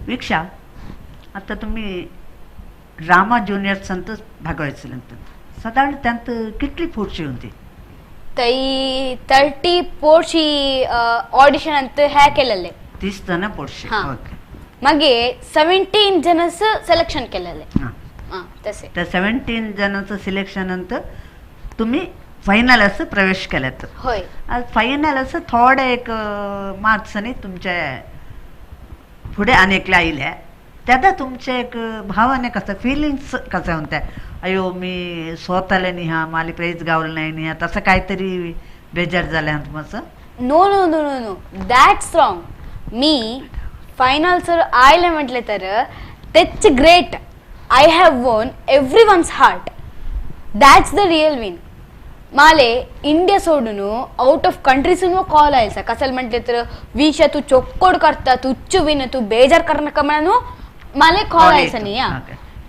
ವೀಕ್ಷಾ, आता तुम्ही drama juniors ಅಂತ ಭಾಗವಹಿಸಲಂತ, साधारण त्यांत कितली पोरशी होती? तई 30 पोरशी ऑडिशन ಅಂತ ಹ್ಯಾ केलेले. 30 जण पोरशी. हा. ओके. मागे 17 जनस सिलेक्शन केलेले. हा. हा, तसे. त्या 17 जणांचं सिलेक्शन नंतर तुम्ही फायनल असं प्रवेश केलं. होय. फायनल असं थोडे एक मार्क्सने तुमच्या पुढे अनेकला आयल्या, त्यादा तुमचे एक भावने कसं, फिलिंग्स कसं म्हणते, अयो मी स्वतःला नाही हा मला प्राईज गावलं नाही नाही तसं काहीतरी बेजार झालं तुमचं? No no no no no, that's wrong. Me final sir आयले म्हटले तर तेच great, I have won every one's heart, that's the real win. Male India सोडून आउट ऑफ कंट्रीसून कॉल आयसा, कसल म्हटले तर विशा तू चोक्कोड करता, तुच्च विन, तू बेजार करनका म्हणून माले कॉल आयसा नाही.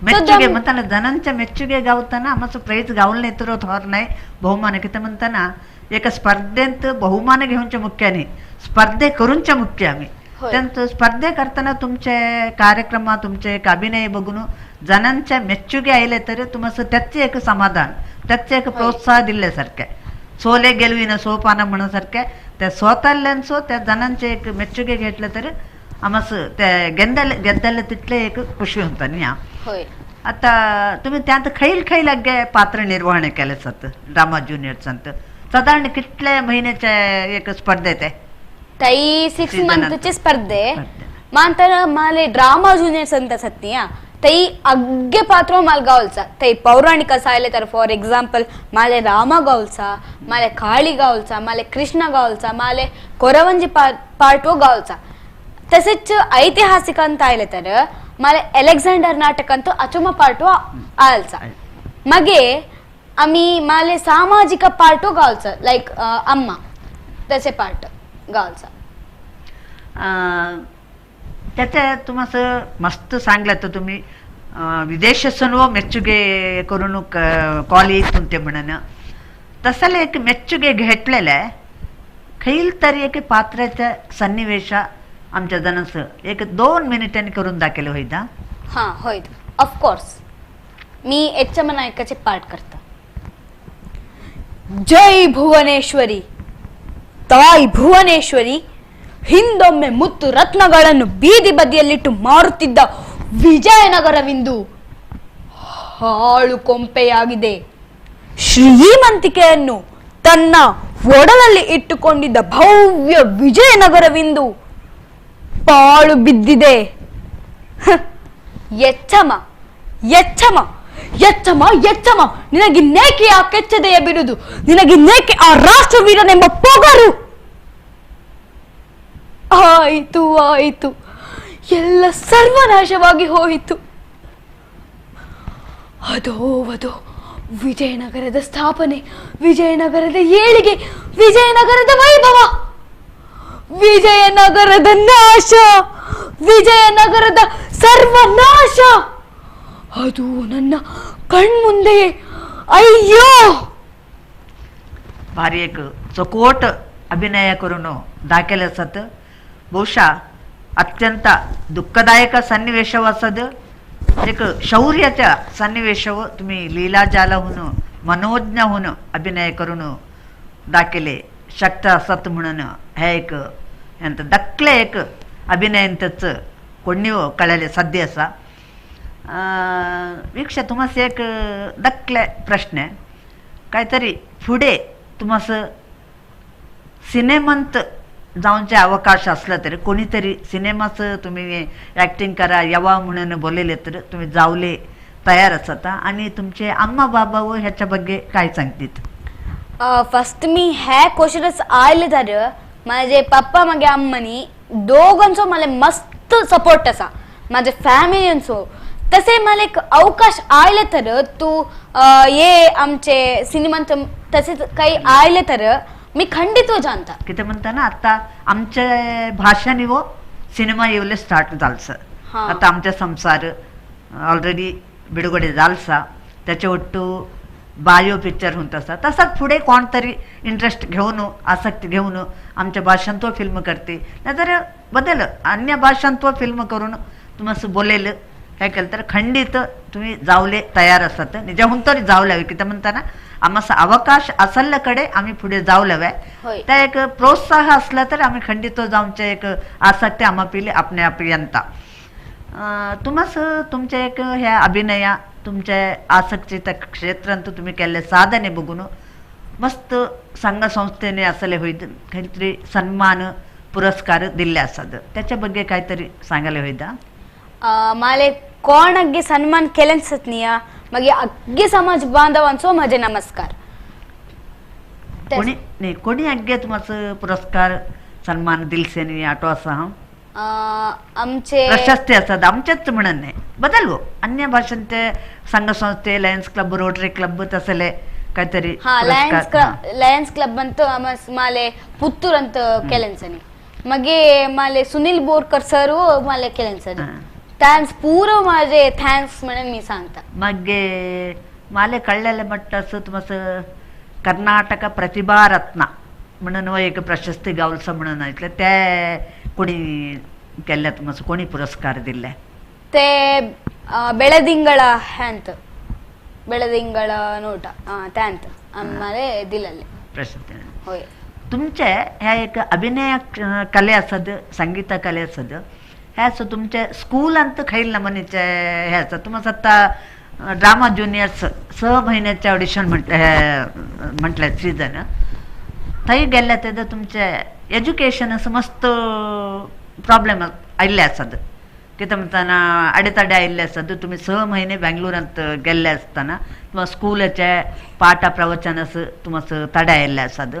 ಮೆಚ್ಚುಗೆ म्हणताना जनांच्या मेच्चुगे गावताना आमचं प्राईज गावलं नाही तर थोर नाही बहुमान किती म्हणताना एका स्पर्धेत बहुमान घेऊनच्या मुख्य नाही, स्पर्धे करूनच्या मुख्य आम्ही. त्यांचं स्पर्धे करताना तुमचे कार्यक्रम तुमचे एक अभिनय बघून जनांच्या मेच्चुगे आयले तर तुमचं त्याचे एक समाधान, त्याचे एक प्रोत्साह दिल्यासारखे, सोले ಗೆಲುವಿನ सोपाನ म्हणसारखे त्या स्वतःल्यांचो त्या जनांचे एक मेच्चुगे घेतलं तर आमचं त्या ಗೆದ್ದಲ್ಲ तिथले एक खुशी होता न्ही. होय. आता तुम्ही त्यात खैल खैल अग्गे पात्र निर्वहण केले जात ड्रामा ज्युनियर्स अंत, साधारण कितल्या महिन्याच्या एक स्पर्धेत आहे? तई 6 मंथचे स्पर्धे मांतर माले ड्रामा ज्युनियर्स ಅಂತ ಸತ್ನಿಯ तई अग्गे पात्र माल गावलचा, तई पौराणिक आयले तर फॉर एक्झाम्पल माले रामा गावलचा, माले काळी गावलचा, माले कृष्ण गावलचा, माले कोरवंजी पार्टो गावलचा. तसेच ऐतिहासिक ಅಂತ आयले तर माले अलेक्झांडर नाटक ಅಂತ अचुम पार्टो आलचा. मगे आम्ही माले सामाजिक पार्टो गावलचा, लाईक अम्मा तसे पार्ट गावलचा. त्याच्या तुम्हाला मस्त सांगलं तर तुम्ही विदेशसून मेच्चुगे करून कॉल येत ते म्हणून तसले एक मेच्चुगे घेतलेलं आहे खैल तरी एक पात्राच्या सन्निवेश आमच्या जणांचं एक 2 मिनिटांनी करून दाखवलं होईदा? हां होय, ऑफकोर्स. मी एच्चम नायकाचे पाठ करता. जय भुवनेश्वरी ತಾಯಿ ಭುವನೇಶ್ವರಿ, ಹಿಂದೊಮ್ಮೆ ಮುತ್ತು ರತ್ನಗಳನ್ನು ಬೀದಿ ಬದಿಯಲ್ಲಿಟ್ಟು ಮಾರುತ್ತಿದ್ದ ವಿಜಯನಗರವಿಂದು ಹಾಳು ಕೊಂಪೆಯಾಗಿದೆ. ಶ್ರೀಮಂತಿಕೆಯನ್ನು ತನ್ನ ಒಡಲಲ್ಲಿ ಇಟ್ಟುಕೊಂಡಿದ್ದ ಭವ್ಯ ವಿಜಯನಗರವಿಂದು ಪಾಳು ಬಿದ್ದಿದೆ. ಎಚ್ಚಮ ಎಚ್ಚಮ ಎಚ್ಚಮ ಎಚ್ಚಮ, ನಿನಗಿನ್ನೇಕೆ ಆ ಕೆಚ್ಚದೆಯ ಬಿರುದು, ನಿನಗಿನ್ನೇಕೆ ಆ ರಾಷ್ಟ್ರವೀರನೆಂಬ ಪೊಗರು. ಆಯಿತು ಆಯಿತು, ಎಲ್ಲ ಸರ್ವನಾಶವಾಗಿ ಹೋಯಿತು. ಅದೋ ಅದೋ ವಿಜಯನಗರದ ಸ್ಥಾಪನೆ, ವಿಜಯನಗರದ ಏಳಿಗೆ, ವಿಜಯನಗರದ ವೈಭವ, ವಿಜಯನಗರದ ನಾಶ, ವಿಜಯನಗರದ ಸರ್ವನಾಶ, ಅದು ನನ್ನ ಕಣ್ಮುಂದೆಯೇ. ಅಯ್ಯೋ! भारी एक चोकोट अभिनय करून दाखयले आसात. ಬಹುಶಃ अत्यंत दुःखदायक सन्निवेश आसत, एक शौर्याच्या सन्निवेश तुम्ही लीलाजालाहून मनोज्ञहून अभिनय करून दाखयले शक्त आसात म्हणून हे एक धाकले एक अभिनयांतच कोणीव कळले साध्य आसा. वीक्षा, तुम्हाला एक धाकले प्रश्न, काहीतरी फुडें तुम्हाला सिनेमांत जावचे अवकाश असला तरी कोणीतरी सिनेमाचं तुम्ही ॲक्टिंग करा यावा म्हणून बोलले तर तुम्ही जावले तयार आसता, आणि तुमचे अम्मा बाबा व ह्याच्या ಬಗ್ಗೆ काय सांगतीत? फर्स्ट मी ह्या क्वेश्चनच आयले तर माझे पप्पा मागे अम्मानी दोघांचो मला मस्त सपोर्ट असा, माझे फॅमिलींचो. तसे मला एक अवकाश आयले तर तू ये आमचे सिनेमांत तसेच काही आयले तर मी खंडित जाणता. किती म्हणता ना आता आमच्या भाषांनी व सिनेमा येवले स्टार्ट जालसा, आता आमच्या संसार ऑलरेडी बिडगडे जालसा, त्याच्या ಒಟ್ಟು बायो पिक्चर होत असा तसाच पुढे कोणतरी इंटरेस्ट घेऊन आसक्ती घेऊन आमच्या भाषांतो फिल्म करते, नाहीतर बदल अन्य भाषांतो फिल्म करून तुम्हाला बोलेल काय केलं तर खंडित तुम्ही जावले तयार असतात, निजाहून तरी जावलावे. किती म्हणताना आम्हाला अवकाश असल्याकडे आम्ही पुढे जाऊ लवे, त्या एक प्रोत्साह असला तर आम्ही खंडित जाऊनचे एक आसक्ती आम्हा पिले आपणे आप यंता. तुम्हास तुमच्या एक ह्या अभिनया तुमच्या आसक्ती त्या क्षेत्रांत तुम्ही केले साधने बघून मस्त संघ संस्थेने असले होईत काहीतरी सन्मान पुरस्कार दिले असतात, त्याच्या ಬಗ್ಗೆ काहीतरी सांगायला होईत. माले कोण अग्गे सन्मान केले निया मगे अग्गे समाज बांधवांचो माझे नमस्कार. कोणी नाही कोणी अग्गे तुम्हाला पुरस्कार सन्मान दिलसे नाही आटो असा आमचे प्रशस्ती असतात आमच्याच म्हणून नाही बदलवो अन्य भाषांचे संघ संस्थे लायन्स क्लब रोटरी क्लब तसले काहीतरी. हा लायन्स क्लब ಅಂತ माले पुत्तूर ಅಂತ केलेंसनी, मगे माले सुनील बोरकर सर माले केलेंसनी. Thanks पूर माझे thanks म्हणून मी सांगता. मगे माले कळलेले मट्ट असं तुम्हाला कर्नाटक प्रतिभा रत्न म्हणून एक प्रशस्ती गावलसं म्हणून ऐकलं, त्या कोणी केल्या तुम्हाला कोणी पुरस्कार दिले? ते ಬೆಳದಿಂಗಳ ಅಂತ ಬೆಳದಿಂಗಳ ನೋಟ ಅಂತ आम्हाला दिलेले प्रशस्ती. होय. तुमचे ह्या एक अभिनय कले असद संगीत कले असद हे असं तुमचे स्कूलांत खैल नमनीचे हे असं तुम्हाला आता ड्रामा ज्युनियर्स 6 महिन्याचे ऑडिशन म्हटलं म्हटलं सीझन थंय गेल्या तेन्ना तुमचे एज्युकेशन असं मस्त प्रॉब्लेम आयिल्ले आसत, कितें म्हणटाना अडेतडे आयिल्ले आसत. तुमी 6 महिने बेंगलोरांत गेल्ले आसतना तुमकां स्कुलाचे पाठ प्रवचन असं तुमकां तडे आयिल्ले आसत,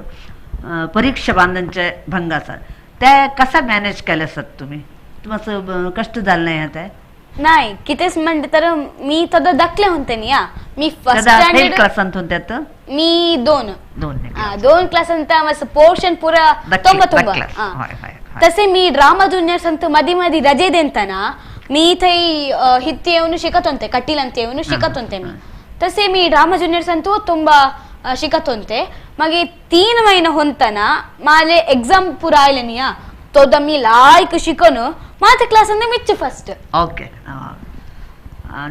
परीक्षा बांधनचे भंग आसत, ते कसा मॅनेज केले आसत तुमी? तुम्हाला कष्ट झालं नाही ते? नाही कितेच म्हणते तर मी तद दाखले होते नी मी फर्स्ट स्टँडर्ड क्लासांत होते मी दोन दोन क्लासांत पोर्शन पुरा ತುಂಬ ತುಂಬ. तसे मी ड्रामा ज्युनियर्स ಅಂತ मधी मधी रजे देताना मी थंय हित्ती येऊन शिकत होते, कटील ಅಂತ येऊन शिकत होते मी. तसे मी ड्रामा ज्युनियर्स ಅಂತೂ ತುಂಬಾ शिकत होते. मगे 3 महिने होताना माले एक्झाम पुरा आयले नी तो मी लायक शिकून माझ्या क्लास मीच फर्स्ट. ओके,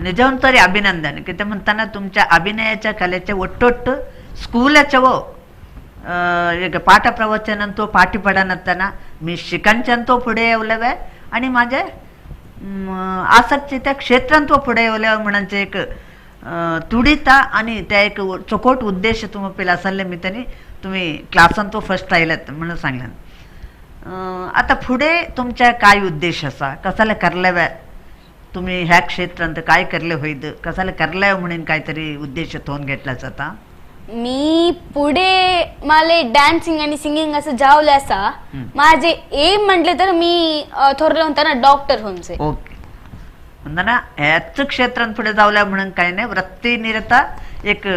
निजवून तरी अभिनंदन. किती म्हणताना तुमच्या अभिनयाच्या कलेच्या ಒಟ್ಟೊಟ್ಟು स्कूलाच्या वो एक पाठ प्रवचनांतो पाठी पडनताना मी शिकांच्यातो पुढे येवलेवे आणि माझे आसक्ती त्या क्षेत्रांतो पुढे येवलेवे म्हणजे एक तुडिता आणि त्या एक चोखोट उद्देश तुम्ही पेला असले मी त्यांनी तुम्ही क्लासांतो फर्स्ट आयलात म्हणून सांगलं. आता पुढे तुमच्या काय उद्देश असा कसाला करल्यावे तुम्ही ह्या क्षेत्रांत काय करले होईत कसाला करले म्हणून काहीतरी उद्देश थोन घेतला जाता? मी पुढे माले डान्सिंग आणि सिंगिंग असं जावले असा माझे एम म्हटले तर मी थोरले म्हणताना डॉक्टर होऊनचे. ओके, म्हणताना ह्याच क्षेत्रात पुढे जावल्या म्हणून काही नाही, वृत्तीनिरता एक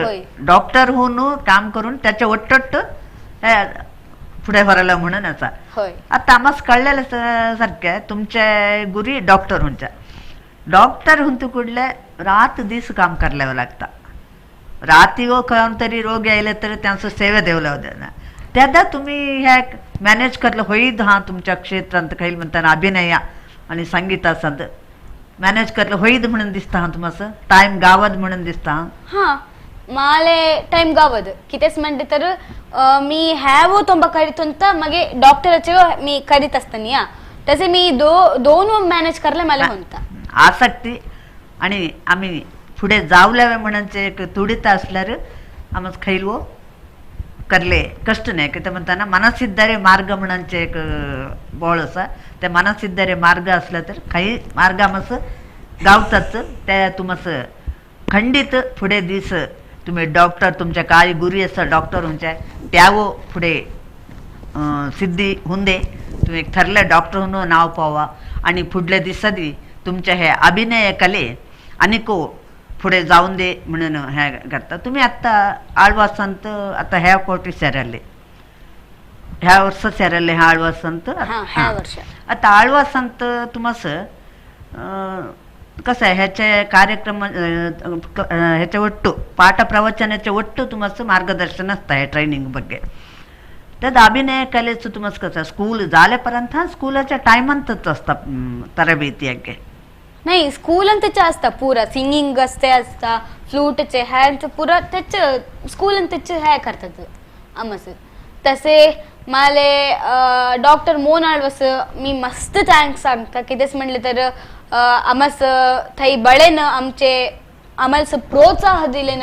डॉक्टर होऊन काम करून त्याच्या ಒಟ್ಟೊಟ್ಟು पुढे व्हायला म्हणून असा. आता आम्हाला कळलेलं सारखं तुमच्या गुरी डॉक्टर होऊनच्या डॉक्टर होऊन कुठले रात दीस काम करावं लागतं, राती व तरी रोग यायले तर त्यांचं सेवा देवल्या होत्या त्यादा तुम्ही ह्या मॅनेज करलं होईत हा तुमच्या क्षेत्रांत काही म्हणताना अभिनय आणि संगीतासंत मॅनेज करलं होईत म्हणून दिसता हा तुम्हाला टाइम गावत म्हणून दिसता? हा माले टाइम गावत कितेच म्हणते तर मी have ತುಂಬ ಕರಿತು ಅಂತ ಮಗೆ डॉक्टर मी करीत असताना या तसे मी दोन मॅनेज करले मला होता. आसक्ती आणि आम्ही पुढे जावल्यावे म्हणजे एक तुडिता असल्यार आम्हाला खैलवो करले कष्ट नाही. किती म्हणताना मनसिद्धारे मार्ग म्हणजे एक बोळ असा त्या मनसिद्धारे मार्ग असला तर काही मार्ग आम्हाला गावतात त्या तुम्हाला खंडित पुढे दिस तुम्ही डॉक्टर तुमच्या काय गुरी असं डॉक्टर तुमच्या त्यावो पुढे सिद्धी हुंदे तुम्ही एक ठरलं डॉक्टर होऊन नाव पावा आणि पुढल्या दिसादी तुमच्या हे अभिनय कले अनेको पुढे जाऊन दे म्हणून हे करता. तुम्ही आत्ता आळवासंत आता ह्या कोटी सेरले ह्या वर्ष सेरले ह्या आळवासंत आता आळवासंत तुम्हाला कसं आहे ह्याचे कार्यक्रम ह्याच्या ಒಟ್ಟು ಪಾಠ प्रवचनाचे ಒಟ್ಟು तुम्हाला मार्गदर्शन असतं ह्या ट्रेनिंग ಬಗ್ಗೆ. त्यात अभिनय कलेचं तुम्हाला कसं स्कूल झाल्यापर्यंत स्कूलाच्या टायमांतच असतात तरबेती अगे. नाही, स्कूलान तेचे आसता पुरा सिंगींग असते आसता, फ्लूटचे ह्यांचे पुरा तेचे स्कूलान तेचे हे करतात आमस. तसे माले डॉक्टर मोहन आळवस मी मस्त thanks सांगता. कितेंच म्हणलें तर आमस थंय बळेन आमचे आम्हाला प्रोत्साह दिलेन,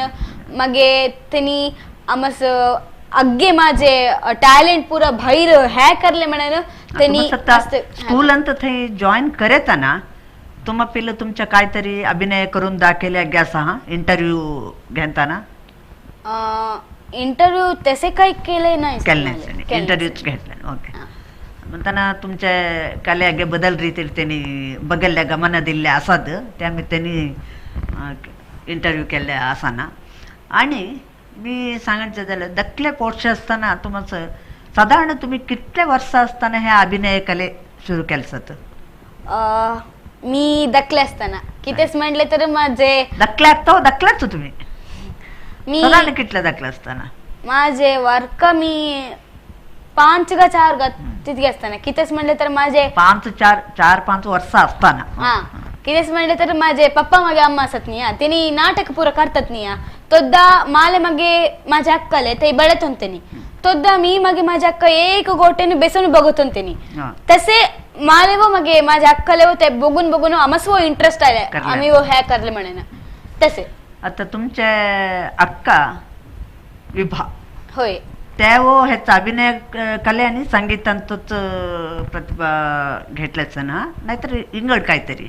मागे तेनी आमस अग्गे माझे टॅलेंट पुरा भायर हे करले म्हणून त्यांनी. स्कूल अंत थंय जॉईन करताना तुम्हा पिल्ल तुमच्या काहीतरी अभिनय करून दाखयले असा हा इंटरव्यू घेताना? इंटरव्यू तसे काही केले नाही. केले नाही, इंटरव्ह्यूच घेतले. ओके. म्हणताना तुमच्या कले अगे बदल रीतीर त्यांनी बगल्ल्या गमन दिल्ले आसात त्या त्यांनी इंटरव्यू केल्ले आसाना. आणि मी सांगायचं जाल्यार दखले पोटशे आसतना तुमचं सादारण तुम्ही कितले वर्सां आसतना हे अभिनय कले सुरू केले सत? मी दखले असताना कितेंच म्हणले तर माझे दखले तो दखलेच तुम्ही मी सादारण कितले दखले असताना? माझे वर्क मी 5 का 4 का तितके असताना. कितेंच म्हणले तर माझे 5 4 4 5 वर्सां असताना. हा, कितेंच म्हणले तर माझे पप्पा मागे अम्मा असत न्ही तेनी नाटक पुरा करतात न्ही, तोद्दा माले मागे माझ्या अक्कले ते बळत होते, तोद्दा मी मागे माझ्या अक्का एक गोटेने बेसून बघत होते. तसे माले वो मागे माझ्या अक्कले ते बघून बघून आमस वो इंटरेस्ट आले, आम्ही वो हे करले म्हणून. तसे आता तुमचे अक्का विभा होय त्या वो ह्याचा अभिनय कले आणि संगीतांतच प्रतिभा घेतल्याच ना, नाहीतर इंगड काहीतरी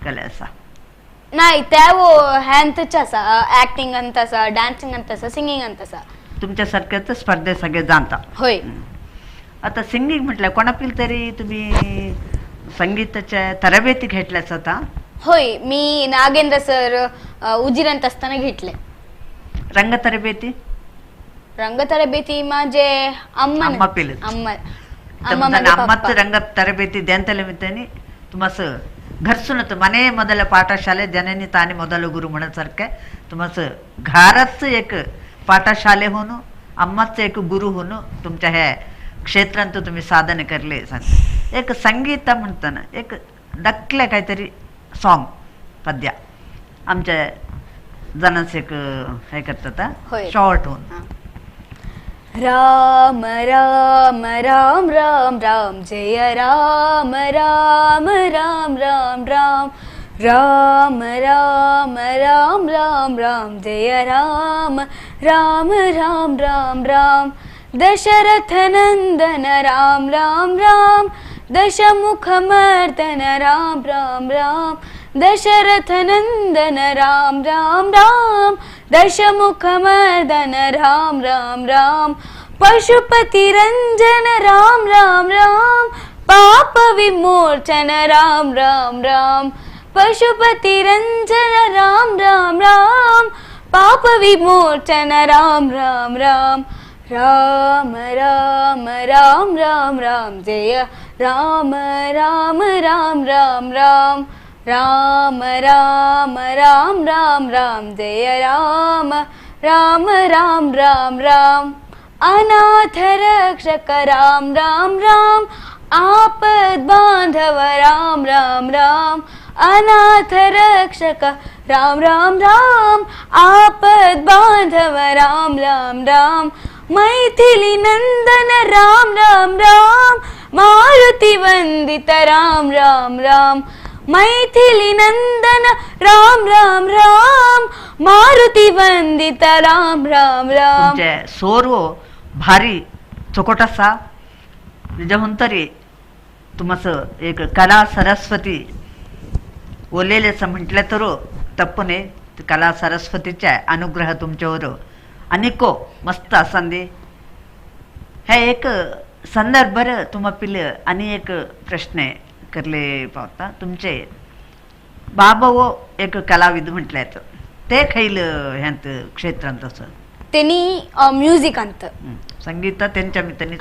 कले असा? नाही, त्या वो ह्यांतच असा ऍक्टिंग अंत असा, डान्सिंग अंत असा, सिंगिंग अंत असा. तुमच्यासारख्याच स्पर्धे सगळे जाणता. होय. आता सिंगिंग म्हटलं कोणापील तरी तुम्ही संगीताच्या तरबेती घेतल्याच आता? होय, मी नागेंद्र सर उजिरांत असताना घेतले. रंग तरबेती? रंग तरबेती माझे अम्मा अम्मा पिल अम्मा अम्मच रंग तरबेती द्यांतले मित्तानी तुम्हास घरसून मने ಮೊದಲ ಪಾಠಶಾಲೆ ಜನನಿ ತಾನೇ ಮೊದಲ ಗುರು म्हणसारखे तुम्हास घराच एक पाठशाले होऊन अम्माच एक गुरु होऊन तुमच्या ह्या क्षेत्रांत तुम्ही साधन करले. सांग एक संगीत म्हणताना एक दखले काहीतरी सॉंग पद्या आमच्या जणांस एक हे करतात शॉर्ट होऊन. राम राम राम राम राम जय राम राम राम राम राम राम राम राम राम राम जय राम राम राम राम राम दशरथ नंदन राम राम राम दशमुख मर्दन राम राम राम दशरथ नंदन राम राम राम दशमुख मर्दन राम राम राम पशुपति रंजन राम राम राम पाप विमोचन राम राम राम पशुपति रंजन राम राम राम पाप विमोचन राम राम राम राम राम राम राम राम जय राम राम राम राम राम राम राम राम राम राम जय राम राम राम राम राम अनाथ रक्षक राम राम राम आपद बांधव राम राम राम अनाथ रक्षक राम राम राम आपद बांधव राम राम राम मैथिली नंदन राम राम राम मारुति वंदित राम राम राम मैथिली नंदन राम राम राम मारुति वंदित राम राम राम. सोरो भारी चोकोट असा निज तुमस एक कला सरस्वती ओलेलेच म्हटलं तर तप्पू नये. कला सरस्वतीच्या अनुग्रह तुमच्यावर अनेको मस्त असांदे. हे एक संदर्भ तुम्हा पिल आणि एक प्रश्न करले पावता. तुमचे बाबा वो एक कलाविद म्हटलं ते खैल ह्यांत क्षेत्रांत असं त्यांनी म्युझिक अंत संगीत त्यांच्या मित्रांनी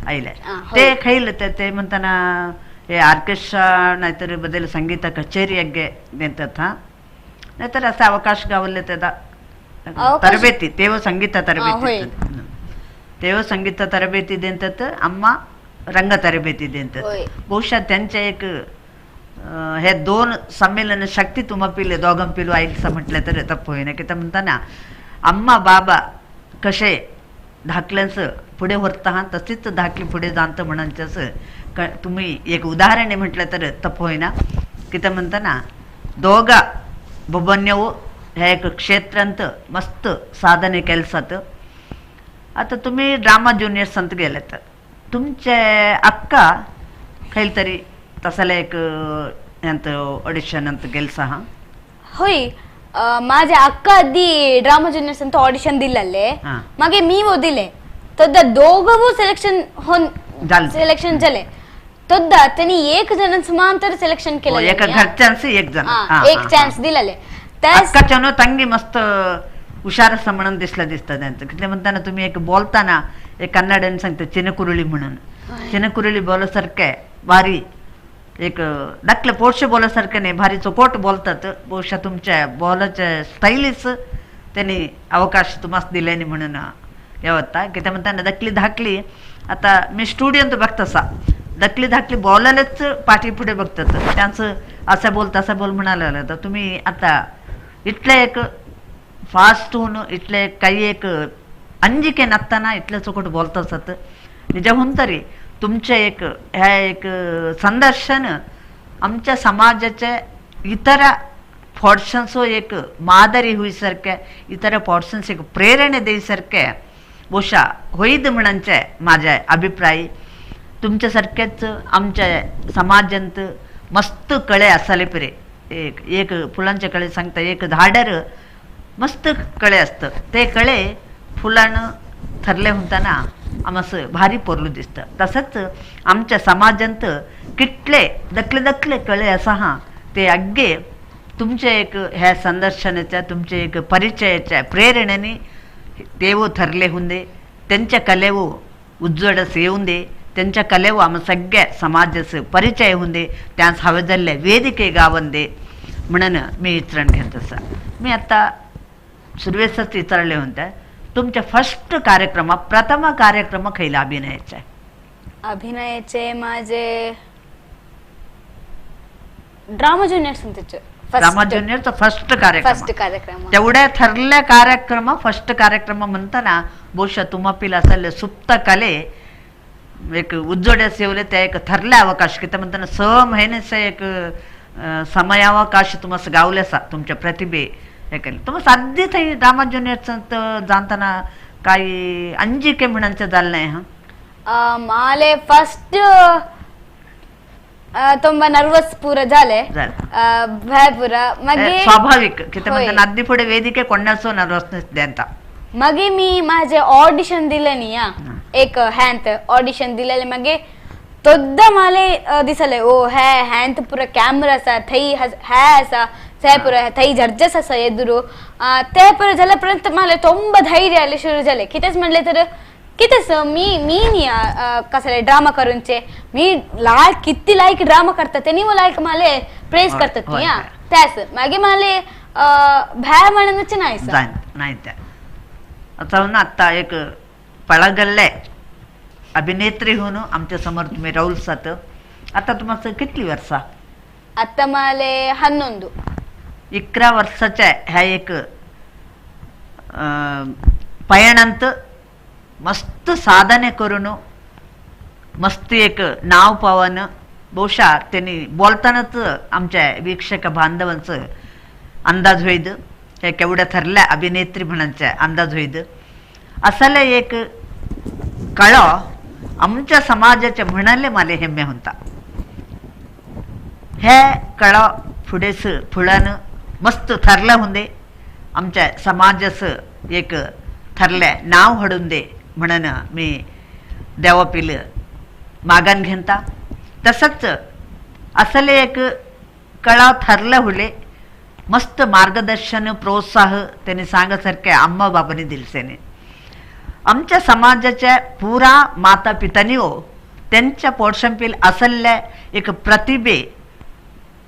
आयले ते खैल ते म्हणताना हे ऑर्केस्ट्रा नाहीतर बदल संगीत कचेरी अग्गे देतात हा नाहीतर असं अवकाश गावले त्याचा तरबेती तेव संगीत तरबेती तेव संगीत तरबेती देतात अम्मा रंग तरबेती देतात. बहुशः त्यांच्या एक हे दोन संमेलन शक्ती तुमपिले दोघं पिलू आईलसा म्हटलं तर तप्प होईना. किती म्हणताना अम्मा बाबा कसे धाकल्यांचं पुढे व्हरता हा तशीच धाकली पुढे जाणतं म्हणांच्याच तुम्ही एक उदाहरण म्हटलं तर तप्प होईना. किती म्हणताना दोघा बबन्यव ह्या एक क्षेत्रांत मस्त साधने केलसात. आता तुम्ही ड्रामा ज्युनियर्स अंत गेले तर तुमचे अक्का काहीतरी तसला एक ಎಂತ ಆಡಿಷನ್ ಅಂತ ಗೆಲ್ಸ? होय, माझ्या अक्का अद्दी ड्रामा ज्युनियर्स ಅಂತ ಆಡಿಷನ್ ದಿಲ್ಲಲ್ಲೇ, मगे मी ಓದಿಲೆ तद्दा दोघवू सेलेक्शन होन सेलेक्शन झाले. तद्दा त्यांनी एक जण समांतर सेलेक्शन केलं, एका घरच्यांस एक जण एक चान्स दिलाले. अक्काच्यानो ತಂಗಿ मस्त हुशार असं म्हणून दिसलं दिसतं त्यांचं. किती म्हणताना तुम्ही एक बोलताना एक कन्नड्याने सांगता चिनकुरुळी म्हणून, चिनकुरुळी बोलासारखं भारी एक दाखले पोटशे बोलासारखं नाही, भारी चोकोट बोलतात. बहुशः तुमच्या बोलाच्या स्टाईलीच त्यांनी अवकाश तुम्हाला दिल्याने म्हणून यावत्ता. की ते म्हणताना दखली धाकली आता मी स्टुडिओत बघतसा दखली धाकली बोलायलाच पाठी पुढे बघतात त्यांचं, असं बोल तसं बोल म्हणायला. तर तुम्ही आता इतले एक फास्ट होऊन इतले काही एक अंजिके नसताना इतले चोकोट बोलत असत. निजाहून तरी तुमचे एक ह्या एक संदर्शन आमच्या समाजाच्या इतर पोर्शन्सो एक मादरी होईसारखे, इतर पोर्शन्स एक प्रेरणा देईसारखे बहुशः होईद म्हणचे माझे अभिप्राय. तुमच्यासारखेच आमच्या समाजांत मस्त कळे असाले पिरे, एक एक फुलांचे कळे सांगता एक झाडर मस्त कळे असतं, ते कळे फुलानं ठरले म्हणताना आमस भारी पोरलू दिसतं. तसंच आमच्या समाजांत कितले दखले दखले कळे असा हा ते अग्गे तुमच्या एक ह्या संदर्शनाच्या तुमच्या एक परिचयाच्या प्रेरणेने तेवो ठरले हुंदे, त्यांच्या कलेवो उज्जडस येऊन दे, त्यांच्या कलेवो आम सगळ्या समाजाचं परिचय होऊन दे, त्यास हवे जाल्ले वेदिके गावन दे म्हणून मी विचारण घेत असा. मी आता सुरवेसच विचारले होते तुमच्या फर्स्ट कार्यक्रम प्रथम कार्यक्रम खैला अभिनयाचे? अभिनयाचे माझे ड्रामा ज्युनियर्स होते. ड्रामा ज्युनियरचा फर्स्ट कार्यक्रम, फर्स्ट कार्यक्रम तेवढ्या ठरल्या कार्यक्रम फर्स्ट कार्यक्रम म्हणताना बहुशः तुम्हापील असेल सुप्त कले एक उज्जोड्यास येवले त्या एक ठरल्या अवकाश किती म्हणताना 6 महिन्याचा एक समयावकाश तुम्हाला गावल्यासा तुमच्या प्रतिभे हे केलं. तुम्हाला साध्य थंय ड्रामा ज्युनियर्स जाणताना काही अंजिके म्हणचे झालं नाही? हा माले फर्स्ट ತುಂಬಾ ನರ್ವಸ್ ಪೂರ झाले, भय ಪೂರ मगे स्वाभाविक किती म्हणताना अगदी पुढे वेदिके कोणाचो नर्वसनेस द्यांता. मगे मी माझे ऑडिशन दिले नी एक हॅन्त ऑडिशन दिलेले, मगे तोद्दा माले दिसले ओ हॅ हॅन्त पुरा कॅमेरा असा थई हॅ असा ते पुरा थई जड्जेस असा एदुरू ते पुरा झाल्यापर्यंत मला ತುಂಬ धैर्य आले सुरू झाले. कितेच म्हणले तर कितेच मी मी नी कसले ड्रामा करूनचे मी लायक किती लायक ड्रामा करतात ते नी लायक माले प्रेस करतात नी त्यास मागे माले भय म्हणूनच नाही नाही त्या. आता ना आता एक पळगल्ले अभिनेत्री होऊन आमच्या समोर तुम्ही राहुल सात. आता तुम्हाला किती वर्षा? आता माले 11. 11 वर्षाच्या ह्या एक पयणांत मस्त साधने करून मस्त एक नाव पावन बहुशः त्यांनी बोलतानाच आमच्या वीक्षक बांधवांचं अंदाज होईल हे केवढ्या ठरल्या अभिनेत्री म्हणांच्या अंदाज होईल. असाला एक कळो आमच्या समाजाच्या म्हणाले मला हेम्मे होता. हे कळो फुडेस फुलानं मस्त ठरलं हुंदे आमच्या समाजाचं एक ठरल्या नाव हडून दे म्हणून मी देवापील मागण घेता. तसंच असले एक कळा ठरलं हुले मस्त मार्गदर्शन प्रोत्साह त्यांनी सांगासारख्या अम्मा बाबांनी दिलसेने. आमच्या समाजाच्या पुरा माता पितानी हो त्यांच्या पोटशंपील असल्या एक प्रतिभे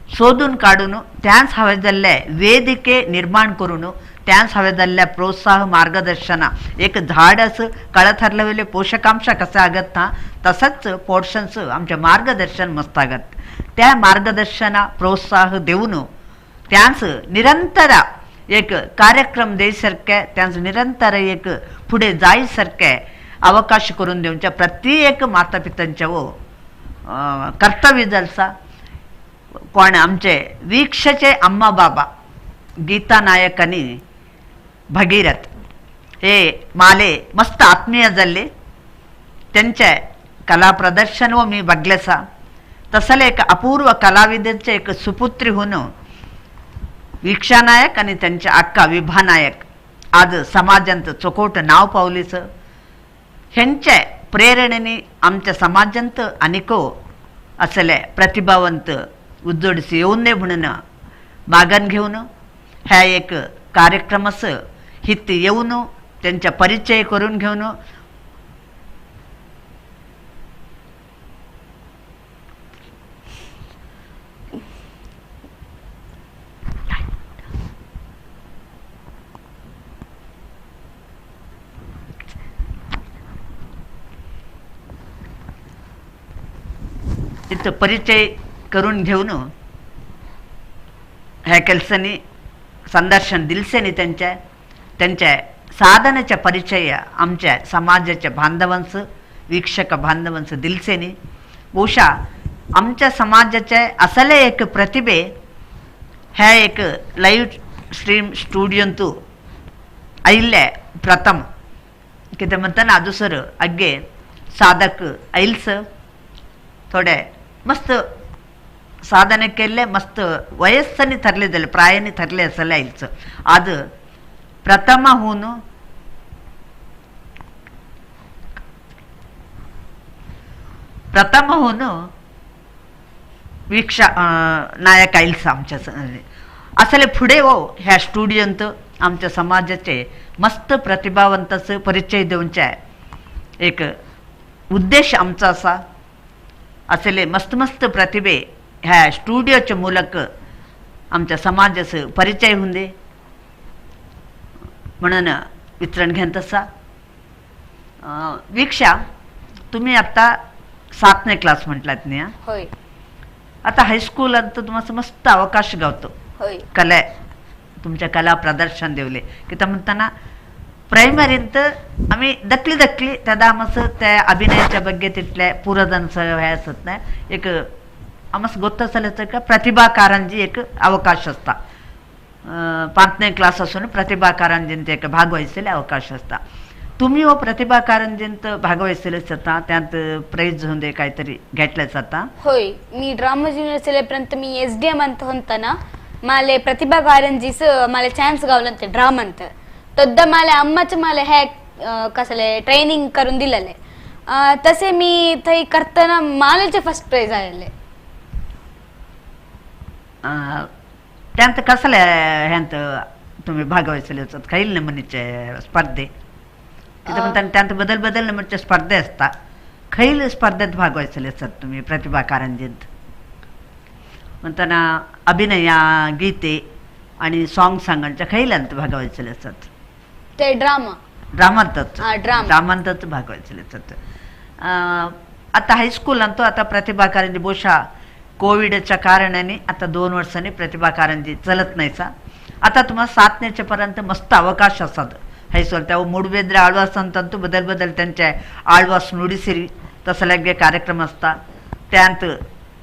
शोधून काढून त्याच हवे जाल्ले वेदिके निर्माण करून त्याच हवे जाल्ल्या प्रोत्साह मार्गदर्शना एक झाड असं कळ ठरलेले पोषकांश कसं आगत ना तसंच पोर्शन्स आमच्या मार्गदर्शन मस्त आगत. त्या मार्गदर्शना प्रोत्साह देऊन त्यांच निरंतर एक कार्यक्रम देसारखे त्यांच निरंतर एक पुढे जायसारखे अवकाश करून दिवच्या प्रत्येक माता पित्यांच्या वो कर्तव्य जालसा. कोण आमचे वीक्षचे अम्मा बाबा गीता नायक आणि भगीरथ हे माले मस्त आत्मीय जाल्ले. त्यांचे कला प्रदर्शन व मी बघलेसा. तसले एक अपूर्व कलाविदेचे एक सुपुत्री होऊन वीक्षा नायक आणि त्यांच्या अक्का विभा नायक आज समाजांत चोखोट नाव पावलीचं. ह्यांच्या प्रेरणेने आमच्या समाजांत अनेको असले प्रतिभावंत उज्जोडीस येऊन नये म्हणून मागण घेऊन ह्या एक कार्यक्रमास हित येऊन त्यांचा परिचय करून घेऊन तिथं परिचय करून घेऊन ह्या केलसांनी संदर्शन दिलसेनी त्यांच्या त्यांच्या साधनाच्या परिचय आमच्या समाजाच्या बांधवांचं वीक्षक बांधवांचं दिलसेनी. बहुशा आमच्या समाजाच्या असले एक प्रतिभे ह्या एक लाईव्ह स्ट्रीम स्टुडियोंतू आयिल्ले प्रथम कितें म्हणटाना दुसरो अग्गे साधक आयल्स थोडे मस्त साधने केल्ले मस्त वयस्सांनी थरले जाले प्रायानी थरले असले आयल्स आज प्रथमाहून प्रथमहून वीक्षा नायक आयल्स आमच्या असले फुडें हो ह्या स्टुडियोंत आमच्या समाजाचे मस्त प्रतिभावंताचो परिचय दिवचे एक उद्देश आमचो आसा. असले मस्त मस्त प्रतिभे ह्या स्टुडियोचे मूलक आमच्या समाजाचो परिचय होऊन दे म्हणून वितरण घेत आसा. वीक्षा तुम्ही आता 7 क्लास म्हटलात न्ही? होय. आता हायस्कूलांत तुम्हाला मस्त अवकाश गावतो कला तुमच्या कला प्रदर्शन देवले कित्याक म्हणटाना प्रायमरींत आमी दकली दकली तेदा आमस त्या अभिनयाच्या ಬಗ್ಗೆ तितले पुरजनचं हे आसत ना एक आमस गोत्त जाल्यार का प्रतिभा कारंजी एक अवकाश आसता. 5 क्लास आसून प्रतिभा कारंजींत एक भागवयसले अवकाश आसता. तुमी हो प्रतिभा कारंजींत भागवयसले जाता त्यांत प्राईज होऊन काहीतरी घेतले जाता? होय, मी ड्रामा ज्युनियर सेलेपर्यंत मी SDM ಅಂತ ಹೊಂತಾನ माले प्रतिभा कारंजीस माले चान्स गावलंते ड्रामा ಅಂತ तद्दा माले अम्माचे माले हे कसले ट्रेनिंग करून दिलेले तसे मी थंय करताना मालेचे फर्स्ट प्राईज आयले. त्यांत कसले ह्यांत तुम्ही भागवयसले खैल नमुनीचे स्पर्धे कितें म्हणटा त्यांत बदल बदल नमुनीचे स्पर्धे आसता खैल स्पर्धेत भागवयसले आसतात तुम्ही प्रतिभा कारंजींत म्हणताना अभिनया गीते आणि सॉंग सांगांच्या खैलांत भागवयसले आसतात? ते ड्रामा ड्रामांतच ड्रामांतच भागवयसले आसतात. आता हायस्कूलांत आता प्रतिभा कारंजी बहुशा कोविडच्या कारणाने आता 2 वर्षांनी प्रतिभा कारंजी चलत नाहीसा. आता तुम्हाला 7 पर्यंत मस्त अवकाश असतात हायस्कूल त्या मूडबेद्रे आळवास अंतू बदल बदल त्यांच्या आळवास नुडिसिरी तसले कार्यक्रम असता त्यांत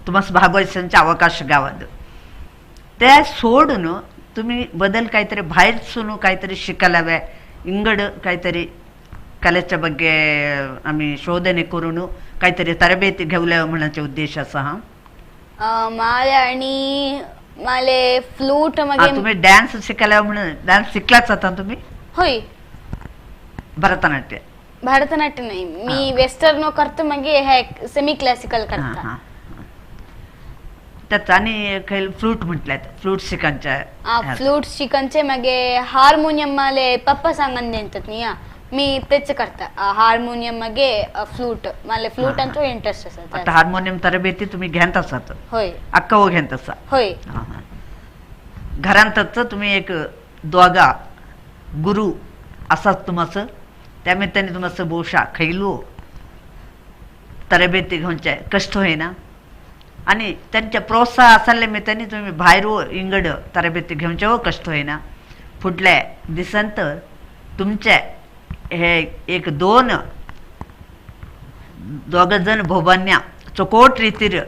तुम्हाला भागवयसंचे अवकाश गावात त्या सोडून तुम्ही बदल काहीतरी बाहेरसून काहीतरी शिकायला इंगड काहीतरी कलेच्या ಬಗ್ಗೆ आम्ही शोधने करून काहीतरी तरबेती घेवल्या म्हणण्याचा उद्देश असा. हा माले आणि माले फ्लूट मगे तुम्ही डान्स शिकायला म्हणून डान्स शिकलाच आता तुम्ही? होय. भरतनाट्य? भरतनाट्य नाही, मी वेस्टर्न करतो मगे हे सेमी क्लासिकल करता. त्यात आणि काही फ्लूट म्हटल्यात फ्लूट शिकांच्या? फ्लूट शिकांचे मगे हार्मोनियम माले पप्पा सांगून देतात न्ही मी तेच करता हार्मोनियम मगे फ्लूट माले फ्लूट अंतू इंटरेस्ट आसा. आता हार्मोनियम तरबेती तुम्ही घेत आसात? होय. अक्का घेत आसा? होय. घरांतच तुम्ही एक दोगा गुरु आसात तुमचं त्या निमित्ताने तुमचं बहुशा खैलो तरबेती घेवचे कष्ट होईना आणि त्यांच्या प्रोत्साह असले निमित्ताने तुम्ही भायर इंगड तरबेती घेवचे हो कष्ट होईना. फुडल्या दिसंत तुमचे हे एक दोन दोग जण भोबान्या चोकोट रीतीर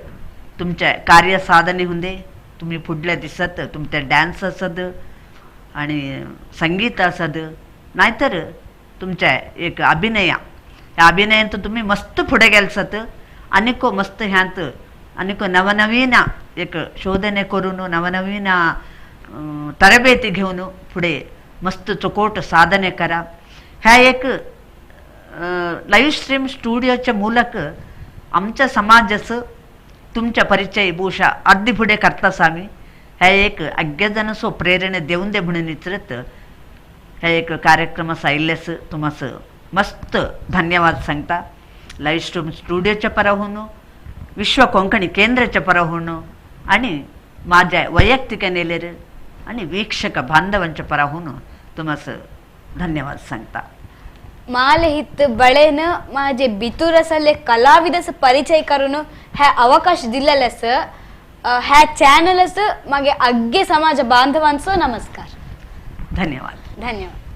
तुमच्या कार्य साधने हुंदे. तुम्ही फुडल्या दिसत तुमचे डान्स असद आणि संगीत असद नाहीतर तुमच्या एक अभिनया, ह्या अभिनयांत तुम्ही मस्त फुडें गेलसत आनीक मस्त ह्यांत आनीक नवनवीन एक शोधने करून नवनवीन तरबेती घेवन फुडें मस्त चोकोट साधने करा. ह्या एक लाईव्ह स्ट्रीम स्टुडिओच्या ಮೂಲಕ आमच्या समाजाचं तुमच्या परिचय ಬಹುಶಃ अर्धी फुडें करतास आमी. ह्या एक अग्गेजनसो प्रेरणा देवन दे म्हणून विचारत ह्या एक कार्यक्रम आयिल्लेस तुमास मस्त धन्यवाद सांगता. लाईव्ह स्ट्रीम स्टुडिओच्या पराहून, विश्व कोंकणी केंद्राच्या पराहून आणि माझ्या वैयक्तिक नेलेर आणि वीक्षक बांधवांच्या पराहून तुमास धन्यवाद सांगता. माले हित बळेन माझे बितुरसले कलाविदस परिचय करून ह्या अवकाश दिलेलेस ह्या चॅनलस मागे अग्गे समाज बांधवांचो नमस्कार. धन्यवाद. धन्यवाद.